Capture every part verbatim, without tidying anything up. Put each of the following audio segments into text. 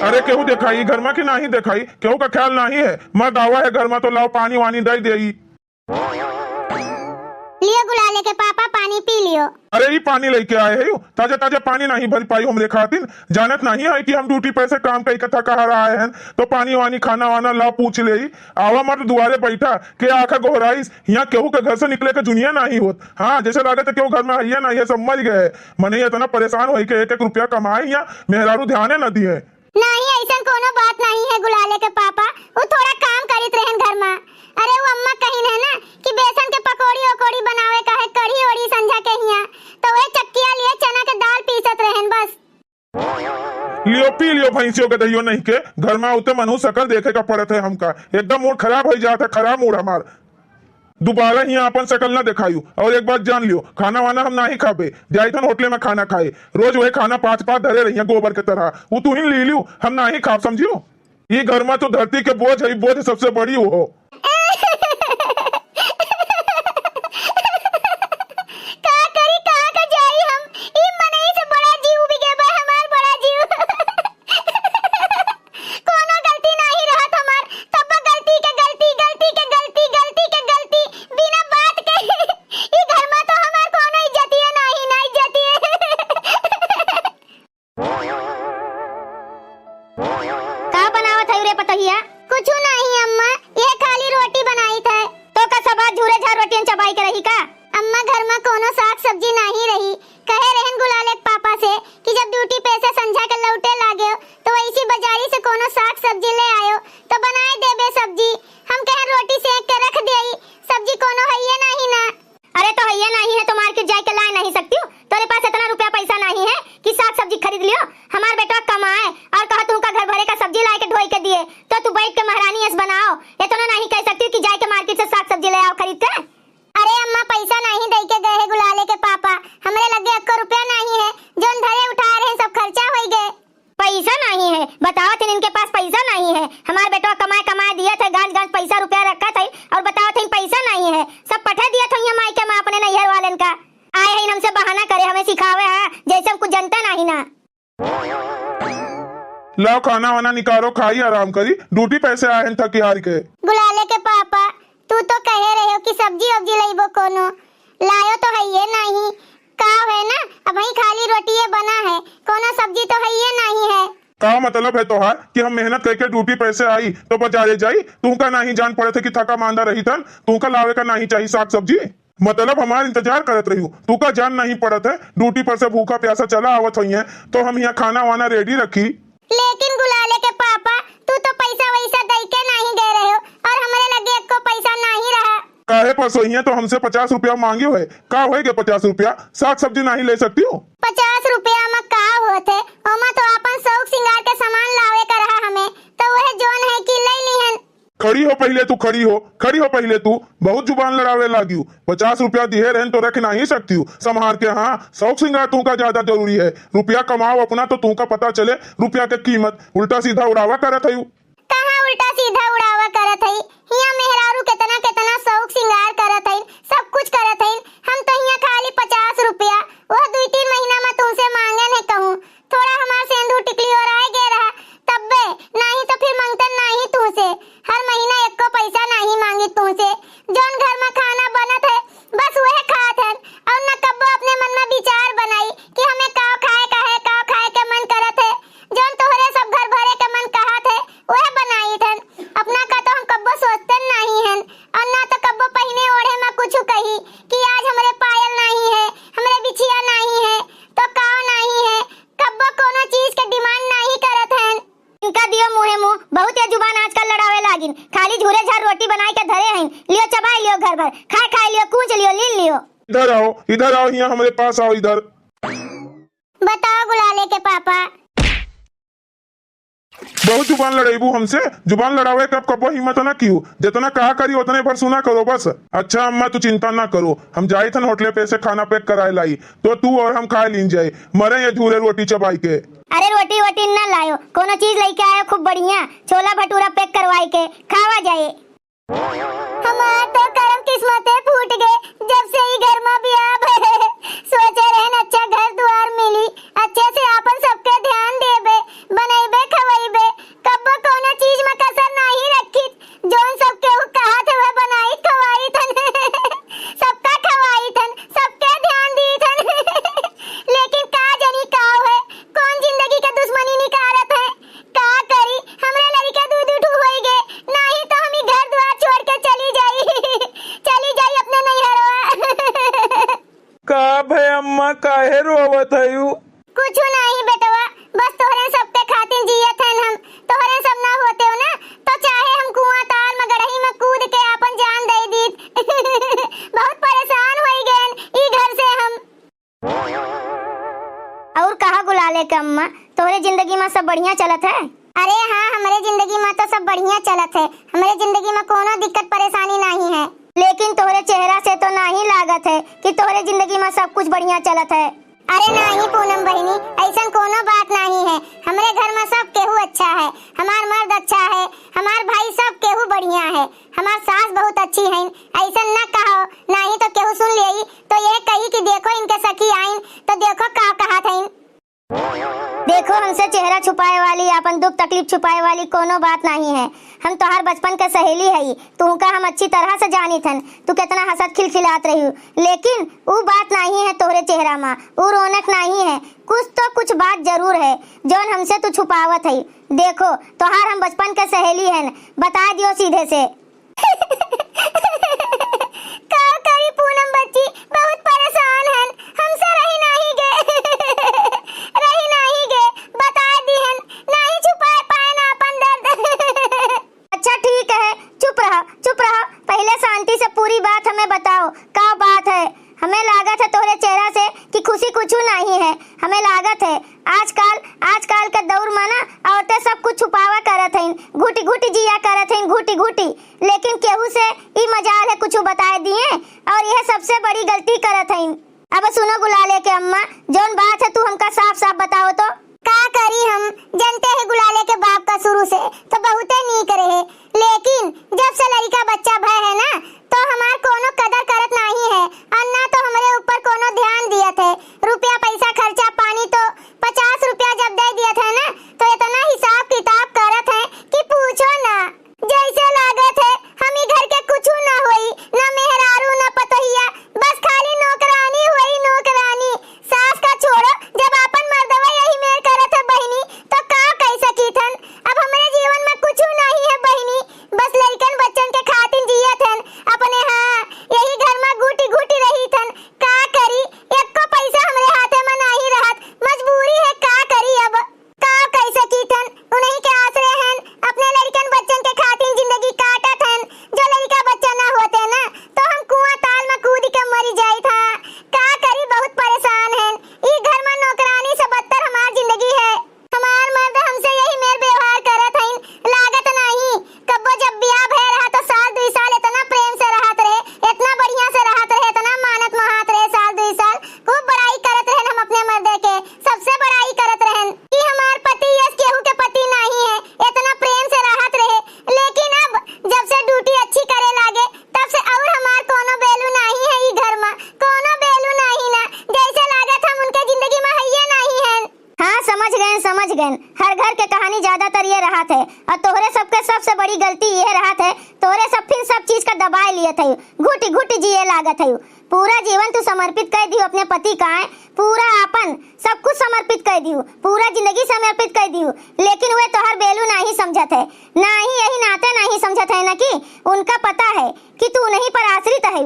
अरे केहू देखाई घर मा कि नाही देखाई, केहू का ख्याल नाही है। मर्द आवा है घर मा तो लाओ पानी वानी दे देई। लियो गुलाले के पापा, पानी पी लियो। अरे ई पानी लइके आए है यू, ताजा ताजा पानी नाही भर पाई हमरे खातिर। जानत नाही है कि हम ड्यूटी पे से काम कई के थका हारा आए हैं, तो पानी वानी खाना वाना ला पूछ लेई। आवा मर्द दुआरे बैठा, के आखा गोहराइस, हियाँ केहू के घर से निकले के जुनिया नाही होत। हाँ, जैसे लागत है केहू घर मा हइये नाही है, सब मर गए। मने इतना परेशान होई के एक एक रुपया कमाए, हियाँ मेहरारू ध्याने न दिए। नाही, अइसन कोनो बात नाही है गुलाले के पापा, उ थोड़ा काम करित रहन घर मा। अरे उ अम्मा कहिन है ना कि बेसन के पकौड़ी ओकौड़ी बनावे का है, कढ़ी ओढ़ी संझा के हियाँ, तो वही चक्किया लिए चना के दाल पीसत रहन बस। लियो पी लियो भैंसियों के दहियो नहीं के, घर मा उते मनहू सकल देखे का पड़त है हमका, एकदम मूड खराब होइ जात है, खराब मूड हमार। दुबारा हियाँ आपन सकल न देखायू। और एक बात जान लियो, खाना वाना हम नाही खाबे, जाइत हन होटले मा खाना खाए। रोज वही खाना पाँच पाँच धरे रहिया गोबर के तरह, उ तुहिन ली लियो, हम नाही खाब, समझियो। ई घर मा तो धरती के बोझ है, बोझ सबसे बड़ी हो। का करी, कहाँ का जाई हम? ई मनई से बड़ा जीव उबिगे बा हमार, बड़ा जीव। कोनो गलती नाही रहत हमार, तब गलती के गलती, गलती के गलती, गलती के गलती, बिना बात के। ई घर मा तो हमार कोनो इज्जतिये नाही, ना इज्जतिये। का बनावत है रे पतोहिया? कुछु नाही अम्मा, ये खाली रोटी बनाइत है। तो का सब आज झूरे झार रोटियन चबाई के रही का? अम्मा, घर मा कोनो साग सब्जी नाही रही। कहे रहन गुलाले के पापा से कि जब ड्यूटी पे से संझा के लौटे लागेव, तो वैसी बाजारी से कोनो साग सब्जी ले आयो, तो बनाए देबे सब्जी। हम कहे रोटी सेक के रख देई, सब्जी कोनो हइये नाही ना। अरे तो हइये नाही है तो मार्केट जाए के लाए नाही सकती हो? तोरे पास इतना रुपया पैसा नाही है कि साग सब्जी खरीद लियो? हमार बेटवा कमाए और कहा तुमका घर भरे का सब्जी लाए के ढोई के दिए, तो तू बैठ के महारानी ऐस बनाओ। इतना नाही कह सकती हो कि जाए के मार्केट से साग सब्जी ले आओ खरीद के? अरे अम्मा, पैसा नाही दे के गए है गुलाले के पापा, हमरे लगे एक्को रुपया नाही है, जौन धरे उठाए रहे सब खर्चा होई गए। पैसा नाही है? बतावत हन इनके पास पैसा नाही है। हमार बेटवा कमाए कमाए दियत है, गांज गांज पैसा रुपया रखत है, और बतावत हन पैसा नाही है। सब पठा दियत है माई के माँ अपने नैहर वालन का। आए हैं हमसे बहाना करे, हमें सिखावे है, जैसे हम कुछ जनता नाही ना। लाओ खाना वाना निकालो, खाई आराम करी, ड्यूटी पे से आए हैं थकी हार के। गुलाले के पापा, तू तो कहे रहे हो कि सब्जी उब्जी लइबो कोनो, लायो तो हइये नाही। का है ना, अबहीं खाली रोटिये बना है, कोनो सब्जी तो हइये नाही है। का मतलब है तोहार कि हम मेहनत करके ड्यूटी पे से आई तो बाजारे जाई? तुमका नाही जान पड़त है कि थका मांदा रही थन, तुमका लावे का नाही चाही साग सब्जी? मतलब हमार इंतजार करत रही हो, तुमका जान नाही पड़त है? ड्यूटी पर से भूखा प्यासा चला आवत होइहैं तो हम यहाँ खाना वाना रेडी रखी। लेकिन गुलाले के पापा, तू तो पैसा वैसा दई के नाही गए रहे हो और हमरे लगे एको पैसा नाही रहा। काहे परसों हियाँ तो हमसे पचास रुपया मांगे हुए, का होए गे पचास रुपया? साग सब्जी नाही ले सकती हो? पचास रुपया में का होत है? ओमा तो आपन शौक सिंगार के सामान लावे का रहा हमें, तो वह जौन है कि ले लिहन। खड़ी हो पहिले तू, खड़ी हो, खड़ी हो पहिले तू, बहुत जुबान लड़ावे लागियो। पचास रुपया दिहे रहन तो रख नाही सकती हो संभार के। हाँ, शौक सिंगार तुमका ज्यादा जरूरी है। रुपया कमाओ अपना तो तुमका पता चले रुपया के कीमत। उल्टा सीधा उड़ावा करत है। कहाँ उल्टा सीधा उड़ावा करत हई? हियाँ मेहरारू केतना केतना शौक सिंगार करत हईन, सब कुछ करत हईन। हम तो हियाँ खाली पचास रुपया, वह दुई तीन महीना में तुमसे मांगन है कहूँ। थोड़ा हमार सेंधु टिकली ओराए गे रहा, तब्बे, नाही तो फिर मांगतन नाही तुमसे। हर महीना एको पैसा नाही मांगी तुमसे। जौन घर में खाना बनत है, बस वह खात हन। और न कब्बो अपने मन में विचार बनाई कि हमें का खाए का है, का खाए के मन करत है। जौन तोहरे सब घर भरे के मन कहत है, वह बनाई थन। अपना का तो हम कब्बो सोचते नाही हन, और ना तो कब्बो पहिने ओढ़े में कुछ कही कि आज हमरे पायल नाही है, हमरे बिछिया नाही है, तो काव नाही है, कब्बो कोनो चीज के डिमांड नाही करत हन। इनका दियो मुँहे मुँह, बहुत ये जुबान आजकल लड़ावे लागिन। खाली झूरे झार रोटी बनाए के धरे हईन, लियो चबाए लियो घर भर, खाए खाए लियो, कूच लियो, लीन लियो। इधर आओ, इधर आओ, यहाँ हमरे पास आओ इधर। बताओ गुलाले के पापा। बहुत जुबान लड़ेबू हमसे, जुबान लड़ावे के अब कबो हिम्मत ना कियो। जितना कहा करी उतने भर सुना करो बस। अच्छा अम्मा तू चिंता ना करो, हम जाई थन होटले पे से खाना पैक कराए लाई, तो तू और हम खाए लीन जाए, मरे ये झूरे रोटी चबाई के। अरे रोटी वोटी ना लायो, कोनो चीज लेके आयो खूब बढ़िया, छोला भटूरा पैक करवाए के खावा जाए। हमार तो करम किस्मते फूट गे, जब से ई घर में बियाह भए। सोचे रहन अच्छा घर दुआर मिली, अच्छे से आपन सबके ध्यान देबे, बनैबे खवैबे। चलत है? अरे हाँ, हमरे जिंदगी मा तो सब बढ़िया चलत है। हमरे जिंदगी मा कोनो दिक्कत परेशानी नाहीं है। लेकिन तोहरे चेहरा से तो नाहीं लागत है कि तोहरे जिंदगी मा सब कुछ बढ़िया चलत है। अरे नाहीं पूनम बहिनी, अइसन कोनो बात नाहीं है। हमरे घर मा सब केहू अच्छा है, हमार मर्द अच्छा है, हमार भाई सब केहू बढ़िया है, हमार सास बहुत अच्छी हइन। अइसन न कहो, नाहीं तो केहू सुन लेई तो यह कही कि देखो इनके सखी आइन तो देखो का कहत हइन। देखो, हमसे चेहरा छुपाए वाली, आपन दुख तकलीफ छुपाए वाली कोनो बात नाहीं है। हम तोहार बचपन के सहेली हई, तुहका हम अच्छी तरह से जानित हन, तू केतना हंसत खिलखिलात रही हो, लेकिन ऊ बात नाहीं है तोहरे चेहरा मा, ऊ रौनक नाहीं है। कुछ तो कुछ बात जरूर है, जौन हमसे तू छुपावत हई। देखो, तोहार हम बचपन के सहेली हन, बता दियो सीधे से। का करी पूनम बच्ची, बहुत परेशान हन, हमसे रही नाहीं गे, रही नाहीं गे, बता दिहन, नाहीं छुपाए पाएन आपन दर्द। अच्छा ठीक है, चुप रहो, चुप रहो, पहिले शांति से पूरी बात हमें बताओ, का बात है? हमें लागत है तोहरे चेहरा से कि खुशी कुछू नाहीं है। हमें लागत है आजकल, आजकल के दौर मा ना औरतें सब कुछ छुपावा करत हइन, घुटी घुटी जिया करत हइन, घुटी घुटी, लेकिन केहू से ई मजाल है कुछू बताए दिए, और यह सबसे बड़ी गलती करत हइन। अब सुनो गुलाले के अम्मा, जौन बात है तू हमका साफ साफ बताओ तो। का करी हम, जनते है गुलाले के बाप का शुरू से तो बहुते नीक रहे, लेकिन जब से लड़िका बच्चा भय है ना, तो हमार कोनो कदर करत नाहीं है, और ना तो हमरे ऊपर कोनो ध्यान दियत है। रुपया पैसा खर्चा पानी तो पचास रुपया जब दे दियत है ना, तो इतना हिसाब किताब करत है कि पूछो ना। जैसे लागत है हम ई घर के कुछू ना होई, ना मेहरारू ना पतोहिया, बस खाली नौकरानी होई, नौकरानी। सास का छोड़ो, जब आपन मर्दवा यही मेर करत है बहिनी, तो का कह सकीत हन? अब हमरे जीवन मा कुछू नाहीं है बहिनी, बस लड़िकन बच्चन के खातिर जियत हन अपने, हाँ, यही घर मा घुटी घुटी रहीत हन। का करी, एको पैसा हमरे हाथे मा नाहीं रहत, मजबूरी है, का करी अब? का कह सकीत हन, उन्हीं के आसरे हन, अपने लड़िकन बच्चन के खातिर जिंदगी काटत हन। जो लड़िका बच्चा ना होते ना, तो हम कुआं ताल मा कूद के मरी जाइत हा। का करी, बहुत परेशान हन। ई घर मा नौकरानी से बदतर हमार जिंदगी है। हमार मर्द हमसे यही मेर व्यवहार करत हइन, लागत नाहीं। कब्बो जब बियाह भय रहा तो साल दुई साल इतना प्रेम से रहत रहे, इतना बढ़िया से रहत रहे, इतना मानत मोहात रहे। साल दुई साल खूब बड़ाई करत रहन हम अपने मर्दे के, सबसे बड़ाई करत रहन कि हमार पति यस केहू के पति नाहीं है, इतना प्रेम से रहत रहे। लेकिन अब जब से ड्यूटी अच्छी करे लागे, तब से और हमार कोनो value नाहीं है ई घर मा, कोनो value नाहीं ना, जैसे लागत हम उनके जिंदगी मा हइये नाहीं है। हाँ, समझ गएन, समझ गएन। हर घर के कहानी ज्यादातर ये रहत है, और तोहरे सबके सबसे बड़ी गलती ये रहत है, तोहरे सब फिन सब चीज का दबाए लियत है, घुटी घुटी जिए लागत है। पूरा जीवन तू समर्पित कर दियो अपने पति का, पूरा आपन सब कुछ समर्पित कर दियो, पूरा जिंदगी समर्पित कर दियो, लेकिन वे तोहर value नाहीं समझत है, नाहीं यही नाते नाहीं समझत है ना कि उनका पता है कि तू उन्हीं पर आश्रित है।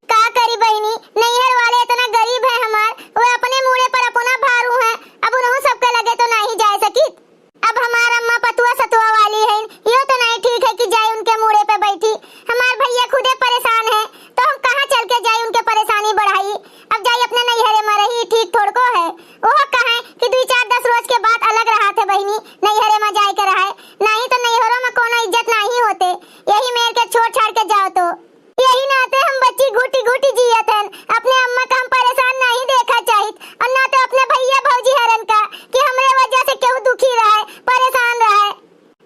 का करी बहिनी, नैहर वाले इतना गरीब है हमार, वे अपने मूड़े पर अपना भारू है, अब उनहू सबके लगे तो नाहीं जाए सकित। अब हमार अम्मा पतुआ सतुआ वाली है, यो तो नाहीं ठीक है कि जाई उनके मूड़े पे बैठी। हमार भैया खुदे परेशान है, तो हम कहाँ चल के जाई उनके परेशानी बढ़ाई? अब जाई अपने नैहरे मा रही, ठीक थोड़को है। ओहो कहे कि दुई चार दस रोज के बात अलग रहत है बहिनी, नैहरे मा जाए के रहे, नाहीं तो नैहरो मा कोनो इज्जत नाहीं होते। यही मेर के छोड़ छाड़ के जाओ तो। यही नाते हम बच्ची घुटी घुटी जियत हन। अपने अम्मा का हम परेशान नाहीं देखा चाहित, और ना तो अपने भैया भौजी हरन का कि हमरे वजह से केहू दुखी रहे, परेशान रहे।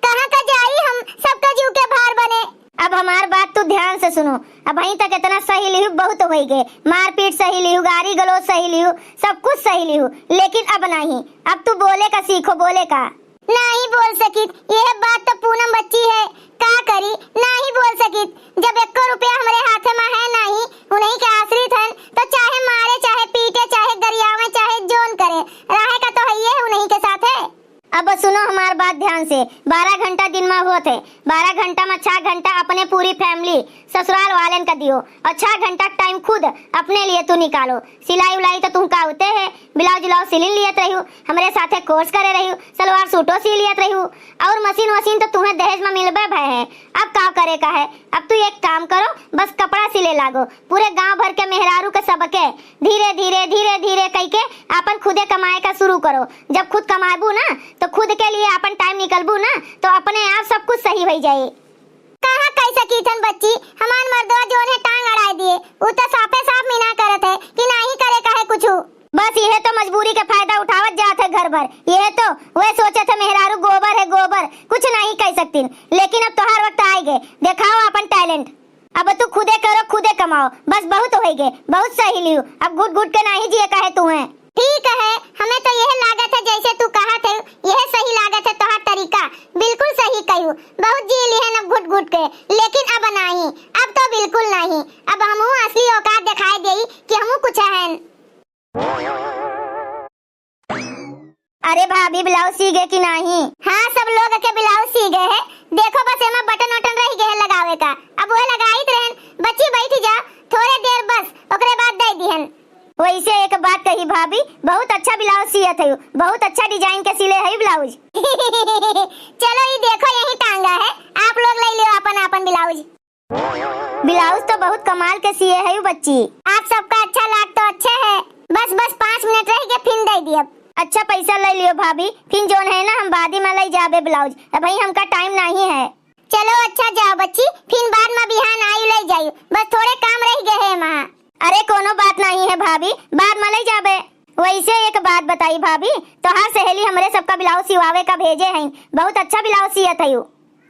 कहाँ का जाई हम, सबका जीव के भार बने। अब हमार बात तू ध्यान से सुनो। अबहीं तक इतना सही लिहू, बहुत होई गए, मारपीट सही लिहू, गारी गलौज सही लिहू, सब कुछ सही लिहू, लेकिन अब नाहीं। अब तू बोले का सीखो, बोले का। नाहीं बोल सकित, यह बात तो पूनम बच्ची है, का करी, नाहीं बोल सकित। जब एको रुपया हमरे हाथे मा है नाहीं, उन्हीं के आश्रित हन, तो चाहे मारे, चाहे पीटे, चाहे गरियावे, चाहे जोन करे, रहे का तो हइये है उन्हीं के साथे। अब सुनो हमार बात ध्यान से, बारह घंटा दिन मा होत है, बारह घंटा मा छह घंटा अपने पूरी family ससुराल वालेन का दियो, और छह घंटा time खुद अपने लिए तू निकालो। सिलाई उलाई तो तुमका आते है, blouse उलाउज सिलिन लियत रहियो, हमरे साथे course करे रहियो, सलवार सूटो सी लियत रहियो, और मशीन वशीन तो तुम्हें दहेज मा मिलबे भय है। अब का करे का है? अब तू एक काम करो, बस कपड़ा सिले लागो, पूरे गांव भर के मेहरारू के सबके धीरे धीरे, धीरे धीरे कइके आपन खुदे कमाए का शुरू करो। जब खुद कमाबू ना, तो खुद के लिए आपन टाइम निकलबू ना, तो अपने आप सब कुछ सही होइ जाए। कहाँ कहि सकीथन बच्ची, हमार मर्दवा जौन है टांग अड़ाइ दिए, उ तो साफे साफ मना करत है कि नाहीं करे का है कुछु। बस यह तो मजबूरी के फायदा उठावत जात है घर भर। यह तो वह सोचत है मेहरारू गोबर है गोबर, कुछ नाहीं कहि सकतिन। लेकिन अब तोहार वक्त आइ गए, देखाओ आपन टैलेंट। अब तू खुदे करो, खुदे कमाओ, बस बहुत होइ गए, बहुत सहि लियो। अब घुट घुट के नाहीं जिए का है तुहें। ठीक है, हमें तो यह लागत है जैसे तू कहत है, यह सही लागत है तोहार तरीका। बिल्कुल सही कहियो, बहुत जी लिहन अब घुट घुट के, लेकिन अब नाहीं, अब तो बिल्कुल नाहीं। अब हमहू असली औकात देखाइ देई कि हमहू कुछ हन। अरे भाभी, ब्लाउज सी गए कि नाहीं? हाँ, सब लोग के ब्लाउज सी गए है। देखो, बस एमा बटन वटन रहि गए है लगावे का। अब वह लगाइत रहन। बच्ची, बैठ जा थोड़े देर बस, ओकरे बाद दे दिहन। वैसे एक बात कही भाभी, बहुत अच्छा ब्लाउज सियत है, बहुत अच्छा डिजाइन के सिले है ब्लाउज। चलो, ई देखो, यहीं टांगा है, आप लोग ले लियो आपन आपन ब्लाउज। ब्लाउज तो बहुत कमाल के सिए है बच्ची। आप सबका अच्छा लाग तो अच्छे है, बस बस पाँच मिनट रहि गए, फिन दे दियब। अच्छा, पैसा ले लियो भाभी, फिन जौन है ना हम बादी में ले जाबे ब्लाउज, अबहीं हमका टाइम नाहीं है। चलो अच्छा जाओ बच्ची, फिन बाद में बिहान आयु ले जायु, बस थोड़े काम रहि गए है वहाँ। अरे कोनो बात नाहीं है भाभी, बाद में ले जाबे। वैसे एक बात बताई भाभी, तोहार सहेली हमरे सबका ब्लाउज सिवावे का भेजे हैं, बहुत अच्छा ब्लाउज सियत है उ।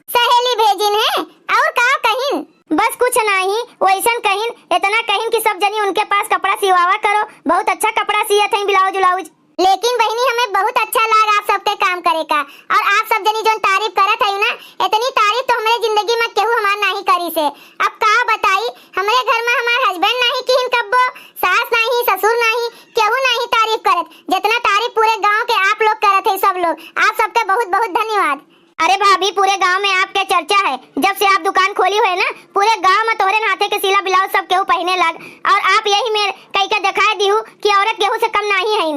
सहेली भेजिन है, और का कहिन? बस कुछ नाहीं, वैसन कहिन, इतना कहिन कि सब जनी उनके पास कपड़ा सिवावा करो, बहुत अच्छा कपड़ा सियत है ब्लाउज उलाउज। लेकिन बहिनी, हमें बहुत अच्छा लाग आप सबके काम करे का, और आप सब जनी जौन तारीफ करत है ना, इतनी तारीफ तो हमरे जिंदगी में केहू हमार नाहीं करी से। अब का बताई, हमरे घर में हमार हस्बैंड नाहीं किहिन कब्बो, सास नाहीं, ससुर नाहीं, केहू नाहीं तारीफ करत, जितना तारीफ पूरे गांव के आप लोग करत है सब लोग। आप सबके बहुत बहुत धन्यवाद। अरे भाभी, पूरे गांव में आपके चर्चा है, जब से आप दुकान खोली हुए ना, पूरे गांव में तोहरे हाथे के सिला ब्लाउज सब केहू पहिने लाग, और आप यही मेर कई के दिखाई दिहू कि औरत केहू से कम नाहीं है।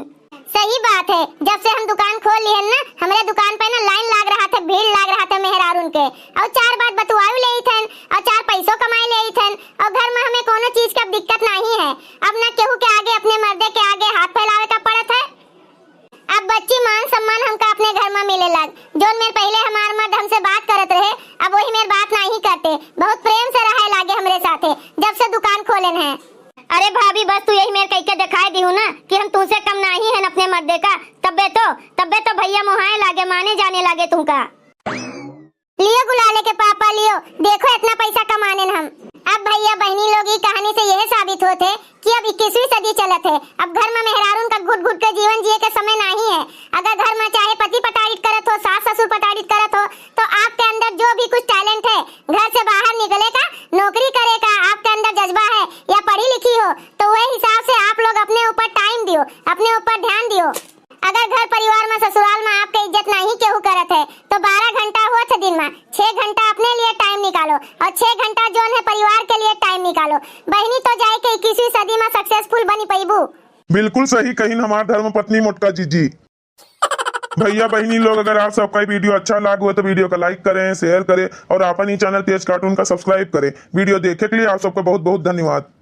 सही बात है, जब से हम दुकान खोल लिहन ना, हमरे दुकान पे ना लाइन लाग रहत है, भीड़ लाग रहत है मेहरारून के, और चार बात बतुआयु लेइत हन, और चार पैसो कमाए लेइत हन, और घर में हमें कोनो चीज का दिक्कत नाहीं है। अब ना केहू के आगे, अपने मर्दे के आगे हाथ फैलावे का पड़त है। अब बच्ची, मान सम्मान हमका अपने घर में मिले लाग। जौन मेर पहिले हमार मर्द हमसे बात करत रहे, अब वही मेर बात नाहीं करते, बहुत प्रेम से रहे लागे हमरे साथे, जब से दुकान खोलेन है। अरे भाभी, बस तू यही मेर कई के दिखाई दिहू ना कि हम तुमसे कम नाहीं हन अपने मर्दे का, तब्बे तो, तब्बे तो भैया मोहाए लागे, माने जाने लागे तुमका। लियो गुलाले के पापा, लियो, देखो इतना पैसा कमानेन हम। अब भैया बहिनी लोग, ई कहानी से यह साबित होत है कि अब इक्कीसवीं सदी चलत है। अब घर में मेहरारून का घुट घुट के जीवन जिए के समय नाहीं है। अगर घर में चाहे पति पटारित करत हो, सास ससुर पटारित करत हो, तो आपके अंदर जो भी कुछ टैलेंट है, घर से बाहर निकले का, नौकरी करे का आपके अंदर जज्बा है या पढ़ी लिखी हो, तो वह हिसाब से आप लोग अपने ऊपर टाइम दियो, अपने ऊपर ध्यान दियो। अगर घर परिवार में, ससुराल में आपके इज्जत नाहीं केहू करत है, तो बारह घंटा होत है दिन में, छह घंटा अपने लिए टाइम निकालो और छह घंटा जौन है परिवार के लिए टाइम निकालो। बहिनी, तो जाए के इक्कीसवीं सदी में सक्सेसफुल बनी पैबू। बिल्कुल सही कहिन हमार धर्म पत्नी मोटका जीजी। भैया बहिनी लोग, अगर आप सबका ये वीडियो अच्छा लाग हो तो वीडियो का लाइक करें, शेयर करें और आपन ही चैनल तेज कार्टून का सब्सक्राइब करें। वीडियो देखे के लिए आप सबका बहुत बहुत धन्यवाद।